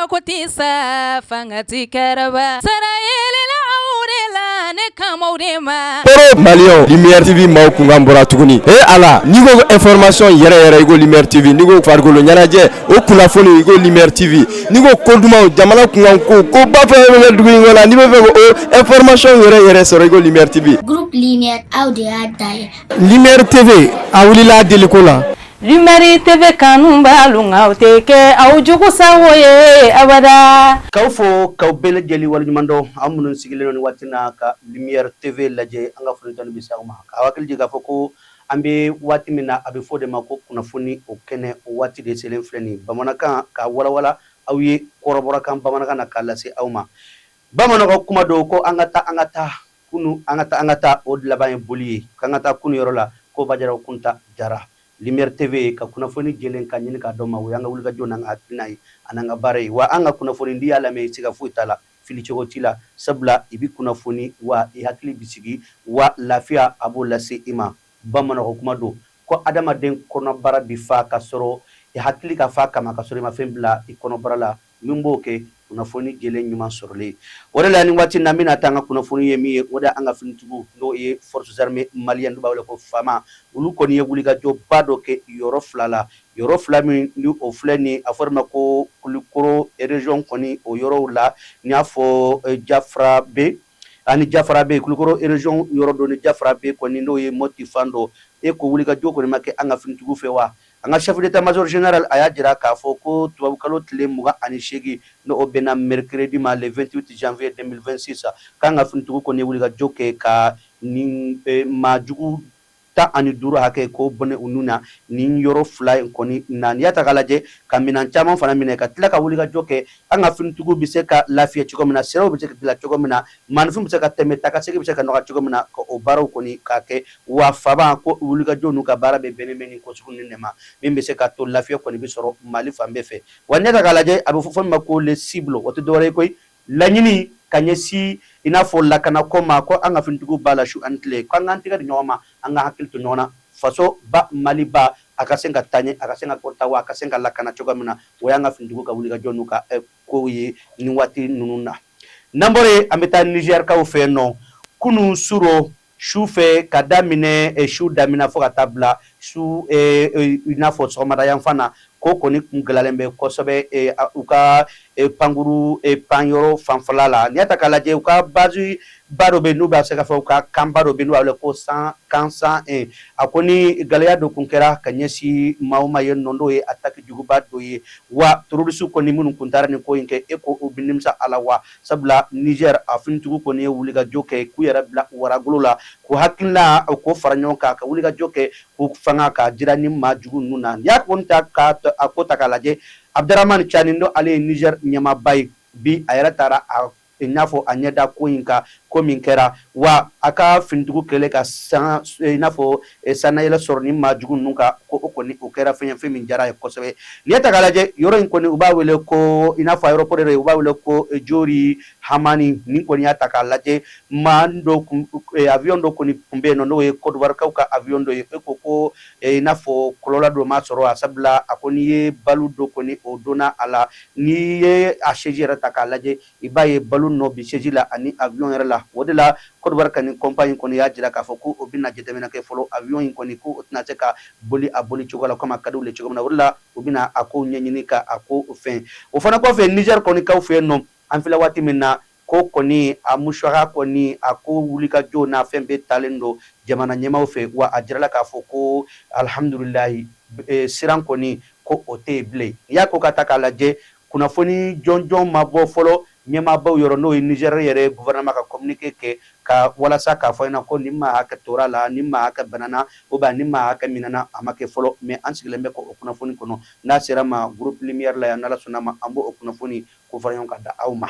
Mako tɛ sa fanga tɛ kɛrɛba sara yɛlɛla aw de la ne kama de ma. Maliyɛnw, Lumière TV maaw kunkan bɔra tuguni. E Ala, n'i ko information yɛrɛ yɛrɛ, i ko Lumière TV. N'i ko farikolo ɲɛnajɛ, o kunnafoni, i ko Lumière TV. N'i ko ko dumanw, jamana kunkan ko, koba fɛn fɛn bɛ kɛ dugu in kɔnɔ, n'i bɛ fɛ k'o information yɛrɛ yɛrɛ sɔrɔ, i ko Lumière TV. Groupe Lumière, aw de y'a da ye. Lumière TV, a wulila deliko la. Lumière TV kanu b'alu nka o tɛ kɛ aw jugu sago ye abada. K'aw fo, k'aw bɛɛ lajɛlen waleɲuman dɔn, aw minnu sigilen don nin waati na ka Lumière TV lajɛ. An ka foli tanu bɛ se aw ma. K'aw hakili jigin k'a fɔ ko an bɛ waati min na, a bɛ fɔ o de ma ko kunnafoni o kɛnɛ, o waati de selen filɛ nin ye, bamanankan k'a walawala aw ye, kɔrɔbɔrɔkan bamanankan na k'a lase aw ma. Bamananw ka kuma don ko an ka taa, an ka taa kunu, an ka taa, an ka taa, o de laban ye boli ye. K'an ka taa kunu yɔrɔ la, ko ba jara kunta jara. Lumière TV ka kunnafoni jɛlen ka ɲini k'a dɔn ma, o y'an ka wulikajɔ n'an ka hakilina ye an'an ka baara ye. Wa an ka kunnafoni, n'i y'a lamɛn, i se ka foyi t'a la, fili cogo t'i la, sabula i bɛ kunnafoni wa i hakili bɛ sigi, wa lafiya a b'o lase i ma. Bamananw ka kuma don ko adamaden kɔnɔbara bi fa ka sɔrɔ i hakili ka fa kama, ka sɔrɔ i ma fɛn bila i kɔnɔbara la. Min b'o kɛ, kunnafoni jɛlen ɲuman sɔrɔlen. O de la, ni waati na, an bɛna taa an ka kunnafoni ye min ye, o de an ka finitigiw, n'o ye Forces armées maliennes, n'u b'a wele ko FAMA, olu kɔni ye wulikajɔba dɔ kɛ yɔrɔ fila la. Yɔrɔ fila min ni o filɛ nin, a fɔra ma ko Kulukoro région kɔni, o yɔrɔw la, n y'a fɔ Jafarabe ani Jafarabe, Kulukoro région yɔrɔ dɔ ni Jafarabe kɔni, n'o ye Moti fan dɔ. E ko wulikajɔ kɔni ma kɛ an ka finitigiw fɛ wa? An ka chef d'état-major général, a y'a jira k'a fɔ ko tubabukalo tile 28, n'o bɛnna mercredi ma, le 28 janvier 2026, k'an ka finitigiw kɔni ye wulikajɔ kɛ ka nin maajugu 15 hakɛ ko bɔnɛ u na nin yɔrɔ fila in kɔni na. N'i y'a ta k'a lajɛ, ka minɛn caman fana minɛ, ka tila ka wulikajɔ kɛ an ka finitigiw bɛ se ka lafiya cogo min na, siraw bɛ se ka dilan cogo min na, maaninfin bɛ se ka tɛmɛ, taa ka segin bɛ se ka nɔgɔya cogo min na, ka o baaraw kɔni k'a kɛ. Wa FAMA ko wulikajɔ n'u ka baara bɛ bɛnnen bɛ nin ko sugu ninnu de ma, min bɛ se ka to lafiya kɔni bɛ sɔrɔ Mali fan bɛɛ fɛ. Wa n'i y'a ta k'a lajɛ, a bɛ fɔ fɛn min ma ko les cibles, o tɛ dɔwɛrɛ ye koyi, laɲini ka ɲɛsin i n'a fɔ lakanako ma, ko an ka finitigiw b'a la su ani tile, ko an k'an tɛgɛ di ɲɔgɔn ma, an ka hakili to ɲɔgɔn na, faso ba Maliba a ka se ka taa ɲɛ, a ka se ka kɔrɔta, wa a ka se ka lakana cogo min na. O y'an ka finitigiw ka wulikajɔ n'u ka kow ye nin waati ninnu na. N'an bɔra yen, an bɛ taa Nizɛrikaw fɛ yen nɔ. Kunun suro su fɛ, ka daminɛ su daminɛ fo ka taa bila su i n'a fɔ sɔgɔmada yanfan na, ko kɔni kun gɛlɛyalen bɛ kosɛbɛ u ka pankuru panyɔrɔ fanfɛla la. N'i y'a ta k'a lajɛ, u ka base ba dɔ bɛ yen, n'u b'a se ka fɔ u ka camp ba dɔ bɛ yen, n'u b'a wele ko cent camp 101. A ko ni gɛlɛya dɔ kun kɛra ka ɲɛsin maaw ma yen nɔ, n'o ye attaque juguba dɔ ye. Wa terroriste kɔni minnu kun taara nin ko in kɛ, e ko u bɛ nimisa a la wa? Sabula Niger a finitigiw kɔni ye wulikajɔ kɛ k'u yɛrɛ bila waragolo la, k'u hakilina k'o fara ɲɔgɔn kan, ka wulikajɔ kɛ k'u fanga ka jira ni maa jugu ninnu na. N'i y'a kɔni ta ka a ko ta k'a lajɛ, Abdramane Tiani, n'o ale ye Niger ɲɛmaaba ye bi, a yɛrɛ taara a i n'a fɔ a ɲɛda ko in kan, ko min kɛra. Wa a ka finitigiw kɛlen ka san i n'a fɔ sannayɛlɛ sɔrɔ ni maa jugu ninnu kan, ko o kɔni o kɛra fɛn ye, fɛn min diyara a ye kosɛbɛ. N'i y'a ta k'a lajɛ, yɔrɔ in kɔni, u b'a wele ko i n'a fɔ aéroport yɛrɛ, u b'a wele ko Diori Hamani. Nin kɔni y'a ta k'a lajɛ, maa dɔ avion dɔ kɔni tun bɛ yen nɔ, n'o ye Côte d'Ivoire ka avion dɔ ye. E ko i n'a fɔ kɔlɔlɔ dɔ ma sɔrɔ a, sabula a ko n'i ye balle dɔ kɔni o donna a la, n'i ye a siège yɛrɛ ta k'a lajɛ, i b'a ye balle nɔ bi siège la ani avion yɛrɛ la. O de la Côte d'Ivoire ka nin compagnie kɔni y'a jira k'a fɔ ko o bɛna jateminɛ kɛ fɔlɔ, avion in kɔni ko o tɛna se ka boli a boli cogo la komi a ka di u ye cogo min na. O de la u bɛna a ko ɲɛɲini ka a ko fɛn. O fana kɔfɛ, Niger kɔni kaw fɛ yen nɔ, an filɛ waati min na, ko kɔni a musaka kɔni a ko wulikajɔ n'a fɛn bɛɛ talen don jamana ɲɛmaaw fɛ. Wa a jirala k'a fɔ ko alihamudulilayi, siran kɔni ko o tɛ yen bilen. N'i y'a ko ka ta k'a lajɛ, kunnafoni jɔnjɔn ma bɔ fɔlɔ ɲɛmaabaw yɔrɔ, n'o ye Niger yɛrɛ gouvernement ka communiqué kɛ ka walasa k'a fɔ ɲɛna ko nin maa hakɛ tora la, nin maa hakɛ banana, ou bien nin maa hakɛ minɛna, a ma kɛ fɔlɔ. Mais an sigilen bɛ k'o kunnafoni kɔnɔ. N'a sera ma Groupe Lumière la yan, n'Ala sɔnna ma, an b'o kunnafoni k'o fara ɲɔgɔn kan da aw ma.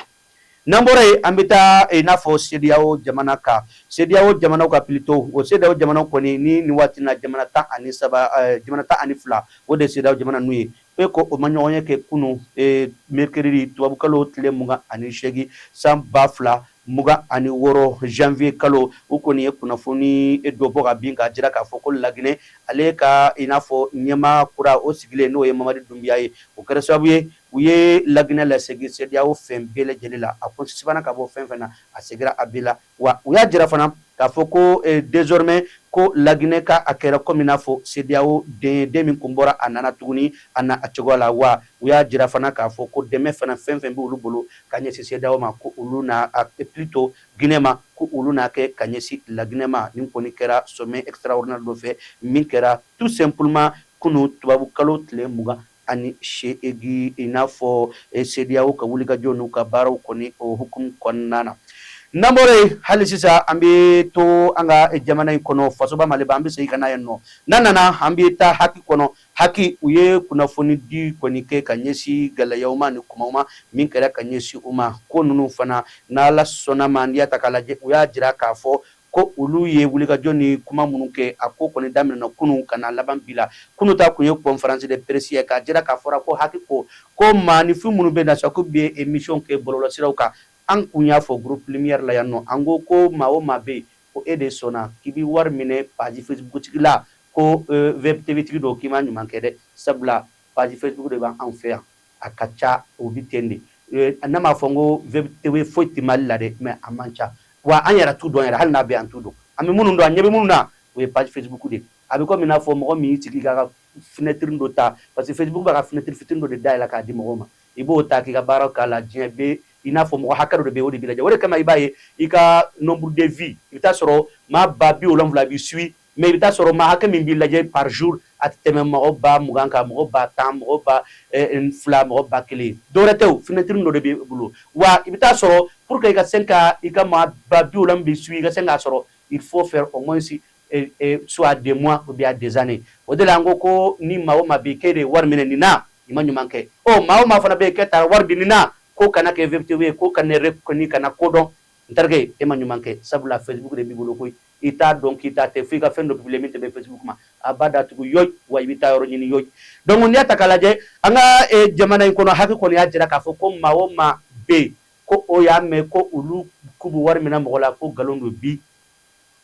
N'an bɔra yen, an bɛ taa i n'a fɔ CEDEAO jamana kan, CEDEAO jamanaw ka plutôt o CEDEAO jamanaw kɔni ni nin waati na, jamana 13, jamana 12, o de ye CEDEAO jamana ninnu ye. E ko o ma ɲɔgɔn ye kɛ kunun mercredi, tubabukalo tile 28, san 2026 janvier kalo. U kɔni ye kunnafoni dɔ bɔ ka bin k'a jira k'a fɔ ko Laginɛ, ale ka i n'a fɔ ɲɛmaa kura o sigilen, n'o ye Mamadi Dunbiya ye, o kɛra sababu ye u U ye Laginɛ lasegin CEDEAO fɛn bɛɛ lajɛlen la. A ko sibanna ka bɔ fɛn fɛn na, a seginna a bɛɛ la. Wa u y'a jira fana k'a fɔ ko désormais ko Laginɛ ka a kɛra komi n'a fɔ CEDEAO den, den min kun bɔra, a nana tuguni, a na a cogoya la. Wa u y'a jira fana k'a fɔ ko dɛmɛ fana fɛn fɛn bɛ olu bolo ka ɲɛsin CEDEAO ma, ko olu na, plutôt Guinée ma, ko olu n'a kɛ ka ɲɛsin Laginɛ ma. Nin kɔni kɛra sommet extraordinaire dɔ fɛ min kɛra tout simplement kunun, tubabu kalo tile 28, i n'a fɔ CEDEAO ka wulikajɔ n'u ka baaraw kɔni o hukumu kɔnɔna na. N'an bɔra yen, hali sisan an bɛ to an ka jamana in kɔnɔ, fasoba Maliba. An bɛ segin ka na yen nɔ. N'an nana, an bɛ taa HAC kɔnɔ. HAC, u ye kunnafoni di kɔni kɛ ka ɲɛsin gɛlɛyaw ma ni kumaw ma min kɛra ka ɲɛsin u ma. Ko ninnu fana, n'Ala sɔnna ma, n'i y'a ta k'a lajɛ, u y'a jira k'a fɔ ko olu ye wulikajɔ ni kuma minnu kɛ, a ko kɔni daminɛna kunun ka na laban bi la. Kunun ta kun ye conférence de presse ye, k'a jira k'a fɔra ko HAC ko maaninfin minnu bɛ na sa k'u bɛ émission kɛ bɔlɔlɔsiraw kan. An kun y'a fɔ groupe Lumière la yan nɔ, an ko ko maa o maa bɛ yen ko e de sɔnna k'i bɛ wari minɛ page Facebook tigi la, ko web TV tigi don, k'i ma ɲuman kɛ dɛ. Sabula page Facebook de b'an fɛ yan, a ka ca, o bɛ ten de. Ne m'a fɔ n ko web TV foyi tɛ Mali la dɛ, mais a man ca. Wa an yɛrɛ t'u dɔn yɛrɛ, hali n'a bɛ, an t'u dɔn. An bɛ minnu dɔn, an ɲɛ bɛ minnu na, o ye page Facebook de. A bɛ komi i n'a fɔ mɔgɔ min y'i sigi k'a ka fenêtre dɔ ta, parce que Facebook b'a ka fenêtre fitinin dɔ de dayɛlɛ k'a di mɔgɔw ma, i b'o ta k'i ka baaraw k'a la. Diɲɛ bɛ i n'a fɔ mɔgɔ hakɛ dɔ de bɛ yen, o de b'i lajɛ. O de kama i b'a ye i ka nombre de vues, i bɛ taa sɔrɔ maa 70,000 b'i suit, mais i bɛ taa sɔrɔ maa hakɛ min b'i lajɛ par jour, a tɛ tɛmɛ mɔgɔ 20,000 kan, mɔgɔ 10,000, mɔgɔ 2,000, mɔgɔ 1,000. Dɔwɛrɛ tɛ o, fenêtre dɔ de b'i bolo. Wa i bɛ taa sɔrɔ pour que i ka se ka i ka maa 70,000 b'i suit, i ka se k'a sɔrɔ, il faut faire au moins soit des mois ou bien des années. O de la an ko ko ni maa o maa bɛ yen k'e de ye wari minɛ nin na, i ma ɲuman kɛ. Ɔ maa o maa fana bɛ yen k'e taara wari di nin na, ko kana kɛ VTV ye, ko kana reconnu, kana kodɔn, n terikɛ, e ma ɲuman kɛ. Sabula Facebook de b'i bolo koyi, i t'a dɔn k'i t'a tɛ fo i ka fɛn dɔ publier min tɛ bɛn Facebook ma, a b'a datugu yoyi, wa i bɛ taa yɔrɔ ɲini yoyi. Donc n'i y'a ta k'a lajɛ, an ka jamana in kɔnɔ, HAC kɔni y'a jira k'a fɔ ko maa o maa bɛ yen ko o y'a mɛn ko olu k'u bɛ wari minɛ mɔgɔ la, ko nkalon don bi,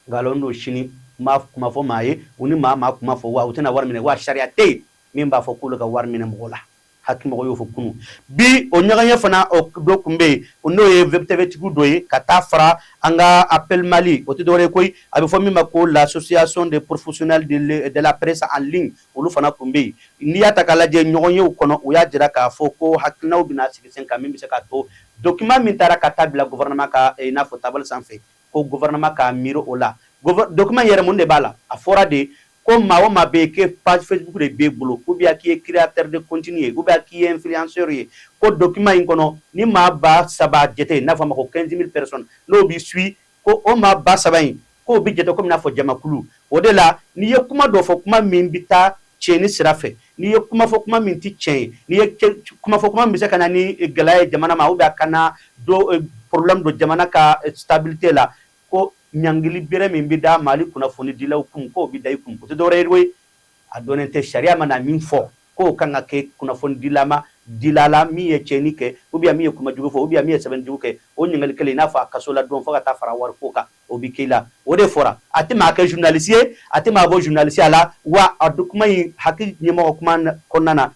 nkalon don sini. Ma kuma fɔ maa ye, u ni maa maa kuma fɔ, wa u tɛna wari minɛ, wa sariya tɛ yen min b'a fɔ k'olu ka wari minɛ mɔgɔ la. HAC mɔgɔ y'o fɔ kunun. Bi o ɲɔgɔnye fana, o dɔ tun bɛ yen, n'o ye web TV tigiw dɔ ye, ka taa fara an ka Appel Mali. O tɛ dɔwɛrɛ ye koyi, a bɛ fɔ min ma ko l'association des professionnels de la presse en ligne, olu fana tun bɛ yen. N'i y'a ta k'a lajɛ, ɲɔgɔnyew kɔnɔ, u y'a jira k'a fɔ ko hakilinaw bɛna sigi sen kan min bɛ se ka to document min taara ka taa bila gouvernement ka, i n'a fɔ tabali sanfɛ, ko gouvernement k'a miiri o la. Document yɛrɛ, mun de b'a la? A fɔra de ko maa o maa bɛ yen k'e page Facebook de b'e bolo, ou bien k'i ye créateur de contenu ye, ou bien k'i ye influenceur ye, ko document in kɔnɔ, ni maa 3000 jate, n'a fɔ a ma ko 15 000 personnes, n'o b'i suit, ko o maa 3000 in, k'o bɛ jate komi n'a fɔ jamakulu. O de la n'i ye kuma dɔ fɔ, kuma min bɛ taa tiɲɛni sira fɛ, n'i ye kuma fɔ, kuma min tɛ tiɲɛ ye, n'i ye kuma fɔ, kuma min bɛ se ka na ni gɛlɛya ye jamana ma, ou bien ka na do problème don jamana ka stabilité la, ko ɲangili bere min bɛ da Mali kunnafonidilaw kun, k'o bɛ da i kun. O tɛ dɔwɛrɛ ye koyi, a dɔnnen tɛ, sariya mana min fɔ k'o kan ka kɛ kunnafonidila ma dila la min ye tiɲɛni kɛ, ou bien min ye kuma jugu fɔ, ou bien min ye sɛbɛnni jugu kɛ, o ɲininkali kelen, i n'a fɔ a kaso la don fo ka taa fara wariko kan, o bɛ k'i la. O de fɔra. A tɛ maa kɛ journaliste ye, a tɛ maa bɔ journaliste la. Wa a kuma in, HAC ɲɛmɔgɔ kuma kɔnɔna na,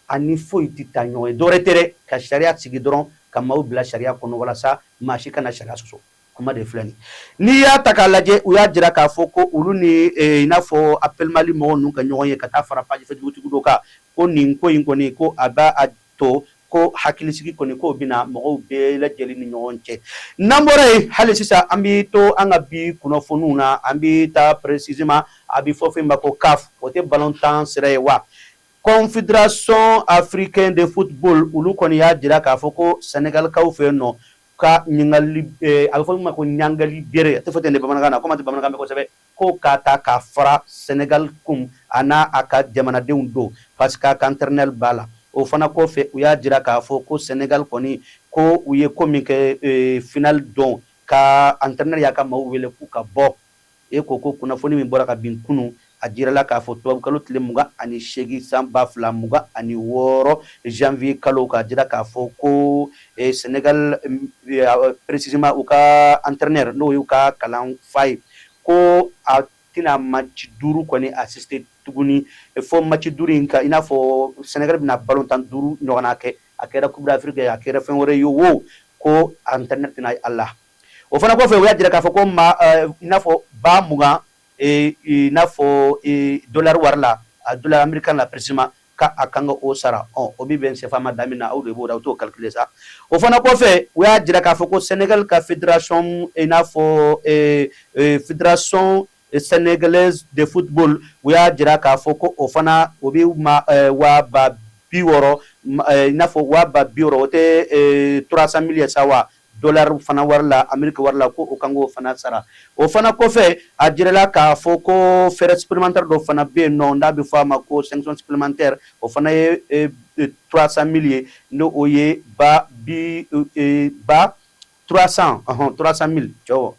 ani foyi tɛ taa ɲɔgɔn ye. Dɔwɛrɛ tɛ dɛ, ka sariya sigi dɔrɔn, ka maaw bila sariya kɔnɔ walasa maa si kana sariya sɔsɔ. Kuma de filɛ nin. N'i y'a ta k'a lajɛ, u y'a jira k'a fɔ ko olu ni i n'a fɔ Appel Mali mɔgɔw ninnu ka ɲɔgɔn ye ka taa fara page Facebook tigi dɔ kan, ko nin ko in kɔni, ko a b'a a to ko hakilisigi kɔni k'o bɛna mɔgɔw bɛɛ lajɛlen ni ɲɔgɔn cɛ. N'an bɔra yen, hali sisan an bɛ to an ka bi kunnafoniw na. An bɛ taa précisément, a bɛ fɔ fɛn ma ko CAF, o tɛ ballon-tan sira ye wa, Confédération africaine de football. Olu kɔni y'a jira k'a fɔ ko Sénégalkaw fɛ yen nɔ ka ɲininkali, a bɛ fɔ min ma ko ɲangali bere, a tɛ fɔ ten de bamanankan na, komi an tɛ bamanankan mɛn kosɛbɛ, ko k'a ta k'a fara Sénégal kun, a n'a a ka jamanadenw don, parce que a ka entraîneur b'a la. O fana kɔfɛ, u y'a jira k'a fɔ ko Sénégal kɔni, ko u ye ko min kɛ finale don, ka entraîneur y'a ka maaw wele k'u ka bɔ. E ko ko kunnafoni min bɔra ka bin kunun, a jirala k'a fɔ tubabukalo tile 28 san 2026, janvier kalo, k'a jira k'a fɔ ko Sénégal, précisément u ka entraîneur, n'o y'u ka kalan fa ye, ko a tɛna match 5 kɔni assister tuguni fo match 5 in ka, i n'a fɔ Sénégal bɛna ballon tan 5 ɲɔgɔnna kɛ. A kɛra Coupe d'Afrique ye, a kɛra fɛn wɛrɛ ye wo, ko entraîneur tɛna a la. O fana kɔfɛ, u y'a jira k'a fɔ ko ma i n'a fɔ 20 000, i n'a fɔ dollar wari la, a dollar américain la précisément, ka a kan ka o sara. Ɔ, o bɛ bɛn CFA ma da min na, aw de b'o dɔn, aw t'o calculer sa. O fana kɔfɛ, u y'a jira k'a fɔ ko Sénégal ka fédération, i n'a fɔ Fédération sénégalaise de football, u y'a jira k'a fɔ ko o fana o bɛ ma 60 000, i n'a fɔ 60 000, o tɛ 300 000 ye sa wa, dollar fana wari la, Amérique wari la, ko o kan k'o fana sara. O fana kɔfɛ, a jirala k'a fɔ ko frais supplémentaire dɔ fana bɛ yen nɔ, n'a bɛ fɔ a ma ko sanction supplémentaire, o fana ye 300 000 ye, n'o o ye ba bi ba 300, ɔhɔn, 300 000. Cɛw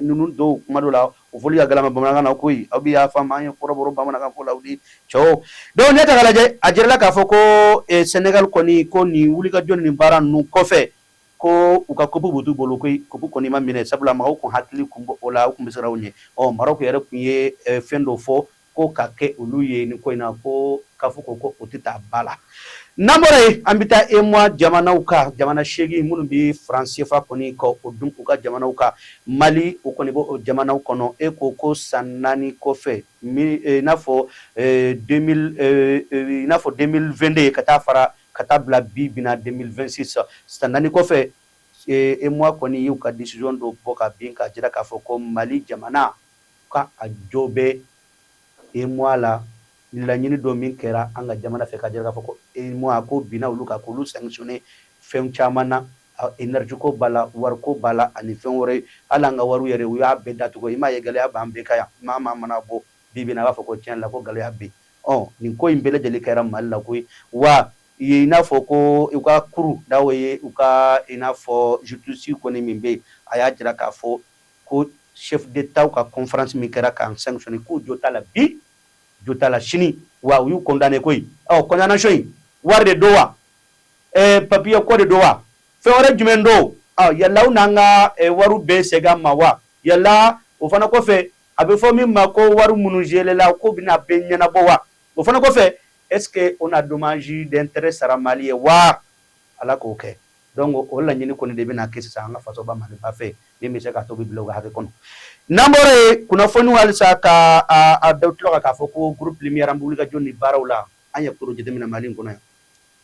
ninnu dɔw, kuma dɔw la, o fɔli ka gɛlɛn ma bamanankan na koyi. Aw bɛ yafa ma, an ye kɔrɔbɔrɔ bamanankan fɔ la aw di cɛw. Donc ne ta k'a lajɛ, a jirala k'a fɔ ko Sénégal kɔni, ko nin wulikajɔ ni baara ninnu kɔfɛ, ko u ka coupe b'u t'u bolo koyi. Coupe kɔni ma minɛ, sabula mɔgɔw kun hakili kun bɔ o la, u kun bɛ siran u ɲɛ. Ɔ, Maroc yɛrɛ kun ye fɛn dɔ fɔ ko ka kɛ olu ye nin ko in na, ko CAF ko o tɛ taa ba la. N'an bɔra yen, an bɛ taa UEMOA jamanaw kan, jamana 8 minnu bɛ franc CFA kɔni ka o dun u ka jamanaw kan. Mali, o kɔni b'o jamanaw kɔnɔ. E ko san 4 kɔfɛ, i n'a fɔ 2000, i n'a fɔ 2022 ka taa fara ka taa bila bi bina 2026, san 4 kɔfɛ, UEMOA kɔni y'u ka décision dɔ bɔ ka bin k'a jira k'a fɔ ko Mali jamana ka a jo bɛ UEMOA la. Laɲini dɔ min kɛra an ka jamana fɛ, ka jira k'a fɔ ko UEMOA ko binna olu kan, k'olu sanctionner fɛn caman na, énergie ko b'a la, wariko b'a la, ani fɛn wɛrɛ. Hali an ka wariw yɛrɛ, u y'a bɛɛ datugu. I m'a ye, gɛlɛya b'an bɛɛ kan yan. Maa maa mana bɔ bi bi in na, a b'a fɔ ko tiɲɛ la ko gɛlɛya bɛ yen. Ɔ, nin ko in bɛɛ lajɛlen kɛra Mali la koyi. Wa i n'a fɔ ko u ka cour n'o ye u ka, i n'a fɔ justice kɔni min bɛ yen, a y'a jira k'a fɔ ko chef d'État ka conférence min kɛra k'an sanctionner, k'u jo t'a la bi, jo t'a la sini, wa u y'u condamné koyi. Ɔ, condamnation in, wari de don wa, papier ko de don wa, fɛn wɛrɛ jumɛn don? Ɔ, yala u n'an ka wariw bɛɛ segin an ma wa? Yala o fana kɔfɛ, a bɛ fɔ min ma ko wari minnu gelé la, k'o bɛna bɛɛ ɲɛnabɔ wa? O fana kɔfɛ, est ce que o na dommage d'intérêt sara Mali ye wa? Ala k'o kɛ. Donc o laɲini kɔni de bɛna kɛ sisan an ka fasoba Maliba fɛ, min bɛ se k'a to bɛ bila u ka hakɛ kɔnɔ. N'an bɔra yen, kunnafoniw halisa ka a da tulo kan k'a fɔ ko groupe Lumière, an bɛ wuli ka jɔ ni baaraw la. An ye ko dɔ jateminɛ Mali in kɔnɔ yan,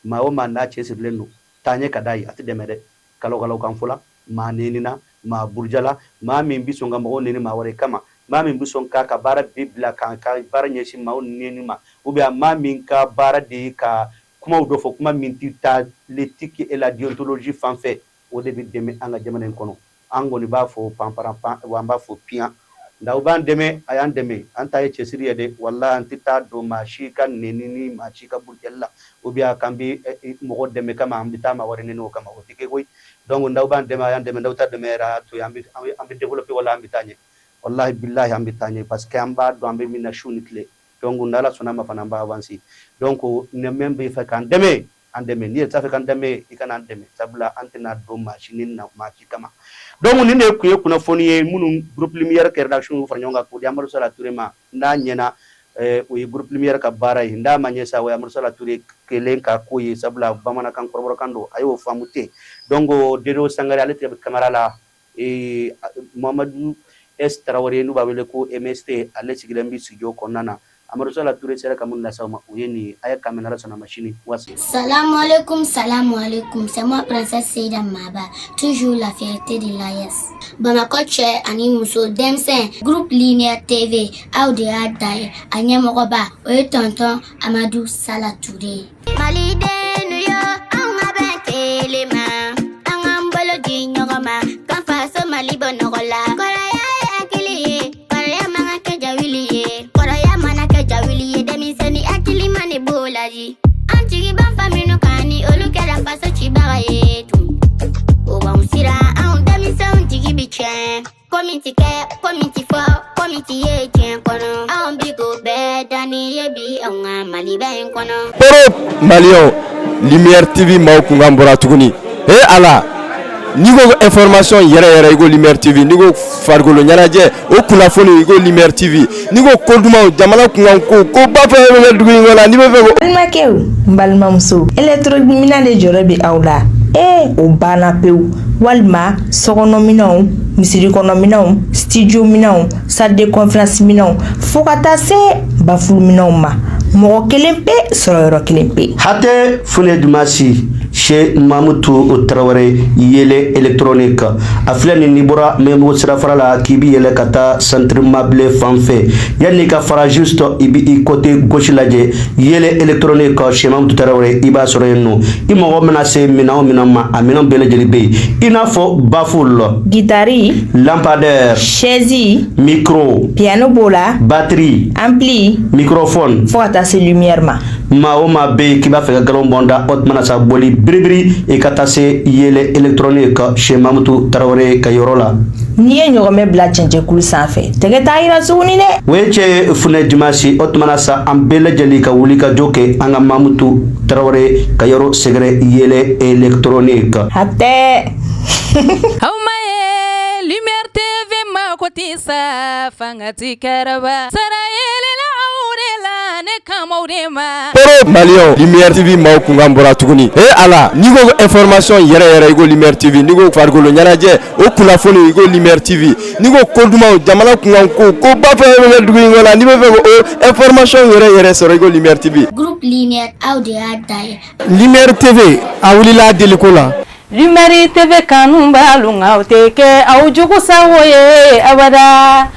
maa o maa n'a cɛsirilen don, taaɲɛ ka d'a ye, a tɛ dɛmɛ dɛ. Kalo kalo kan fɔla, maa nenina, maa burujala, maa min bɛ sɔn ka mɔgɔw neni maa wɛrɛ kama, maa min bɛ sɔn k'a ka baara bi bila k'a ka baara ɲɛsin maaw neni ma, ou bien maa min ka baara de ye ka kumaw dɔ fɔ, kuma min tɛ taa l'éthique et la déontologie fan fɛ, o de bɛ dɛmɛ an ka jamana in kɔnɔ. An kɔni b'a fɔ panparan pan, wa an b'a fɔ piyan nka u b'an dɛmɛ, a y'an dɛmɛ. An ta ye cɛsiri ye dɛ. Walahi, an tɛ taa don maa si ka neni ni maa si ka burujali la, ou bien k'an bɛ mɔgɔ dɛmɛ kama, an bɛ taa maa wɛrɛ neni o kama, o tɛ kɛ koyi. Donc n'aw b'an dɛmɛ, a y'an dɛmɛ. N'aw ta dɛmɛ yɛrɛ, a y'a to yen. An bɛ développer wala an bɛ taa ɲɛ. Walahi bilahi, an bɛ taa ɲɛ, parce que an b'a dɔn an bɛ min na su ni tile. Donc n'Ala sɔnna ma fana, an b'a avancer. Donc ni min bɛ fɛ k'an dɛmɛ, an dɛmɛ. N'i yɛrɛ t'a fɛ k'an dɛmɛ, i kana an dɛmɛ, sabula an tɛna don maa si ni na maa si kama. Donc nin de tun ye kunnafoni ye minnu groupe Lumière ka rédaction fara ɲɔgɔn kan k'o di Amadu Sala Ture ma. N'a ɲɛna, o ye groupe Lumière ka baara ye. N'a ma ɲɛ sa, o ye Amadu Sala Ture kelen ka ko ye, sabula bamanankan kɔrɔbɔrɔkan don, a y'o faamu ten. Donc Dedo Sangare, ale tɛ caméra la. Mamadu S Tarawele, n'u b'a wele ko MST, ale sigilen bɛ studio kɔnɔna na. Amadu Sala Ture sera ka mun lase aw ma, o ye nin ye. A ye k'an Ala sɔnna ma sini wasi. Salam alaikum, salam alaikum. C'est moi, Princesse Seida Maba, toujours la fierté de l'AES. Bamakɔ cɛ ani muso, denmisɛn, groupe Lumière TV, aw de y'a da ye. A ɲɛmɔgɔba, o ye tonton Amadu Sala Ture ye. Malidenw yo, anw ka bɛn kelen ma, an k'an bolo di ɲɔgɔn ma, k'an faso Mali bɔ nɔgɔ la. Kɔrɔya ye hakili ye, kɔrɔya man ka kɛ jawuli ye, kɔrɔya mana kɛ jawuli ye, denmisɛnnin hakili ma ne b'o laji. An jigi b'an fa minnu kan, ni olu kɛra faso cibaga ye tun, o b'anw siran, anw denmisɛnw jigi bi tiɲɛ. Ko min ti kɛ, ko min ti fɔ, ko min ti ye diɲɛ kɔnɔ, anw bi k'o bɛɛ danni ye bi anw ka Maliba in kɔnɔ. Poro maliyɛnw, Lumière TV maaw kunkan bɔra tuguni. He Ala. N'i ko information yɛrɛ yɛrɛ, i ko Lumière TV. N'i ko farikolo ɲɛnajɛ, o kunnafoni, i ko Lumière TV. N'i ko ko dumanw, jamana kunkan ko, ko ba fɛn fɛn bɛ dugu in kɔnɔ, n'i bɛ fɛ ko Balimakɛw, n balimamuso, électronique de jɔrɔ bɛ aw la. Ee, o banna pewu. Walima sokɔnɔminɛnw, misiri kɔnɔminɛnw, studio minɛnw, salle de conférence minɛnw, fo ka taa se baffle minɛnw ma, mɔgɔ kelen pe sɔrɔ yɔrɔ kelen pe. Hatɛ Fune Dumasi chez Mamutu Tarawele, Yele Électronique. A filɛ nin, n'i bɔra Mɛmugu sirafara la k'i bi yɛlɛ ka taa centre mabile fan fɛ, yanni ka fara, juste i bi i côté gauche lajɛ, Yele Électronique chez Mamutu Tarawele, i b'a sɔrɔ yen nɔ. I mago mana se minɛn o minɛn ma, a minɛn bɛɛ lajɛlen bɛ yen, i n'a fɔ baffle, guitare, lampadaire, chaise, micro, piano b'o la, batterie, ampli, microphone, fo ka taa se lumière ma. Maa o maa bɛ yen k'i b'a fɛ ka galon bɔn da, o tuma na sa, boli biribiri i ka taa se Yele Électronique chez Mamutu Tarawele ka yɔrɔ la. N'i ye ɲɔgɔmɛ bila cɛncɛnkulu sanfɛ, tɛgɛ t'a yira tuguni dɛ. O ye cɛ Funɛ Dimasi. O tuma na sa, an bɛɛ lajɛlen ka wuli ka jɔ kɛ an ka Mamutu Tarawele ka yɔrɔ sɛgɛrɛ, Yele Électronique. Hatɛ. Aw ma ye Lumière TV ma ko tɛ sa fanga ti kɛrɛba sara yelela aw de la ne kamaw de ma. Koro Maliyɛnw, Lumière TV maaw kunkan bɔra tuguni. E ala, n'i ko information yɛrɛ yɛrɛ, i ko Lumière TV. N'i ko farikolo ɲɛnajɛ, o kunnafoni, i ko Lumière TV. N'i ko ko dumanw, jamana kunkan ko, ko ba fɛn fɛn bɛ dugu in kɔnɔ, n'i bɛ fɛ ko information yɛrɛ yɛrɛ sɔrɔ, i ko Lumière TV. Groupe Lumière, aw de y'a dan ye. Lumière TV, a wulila deliko la. Lumière TV kanu b'alu, aw tɛ kɛ aw jugu sago ye abada.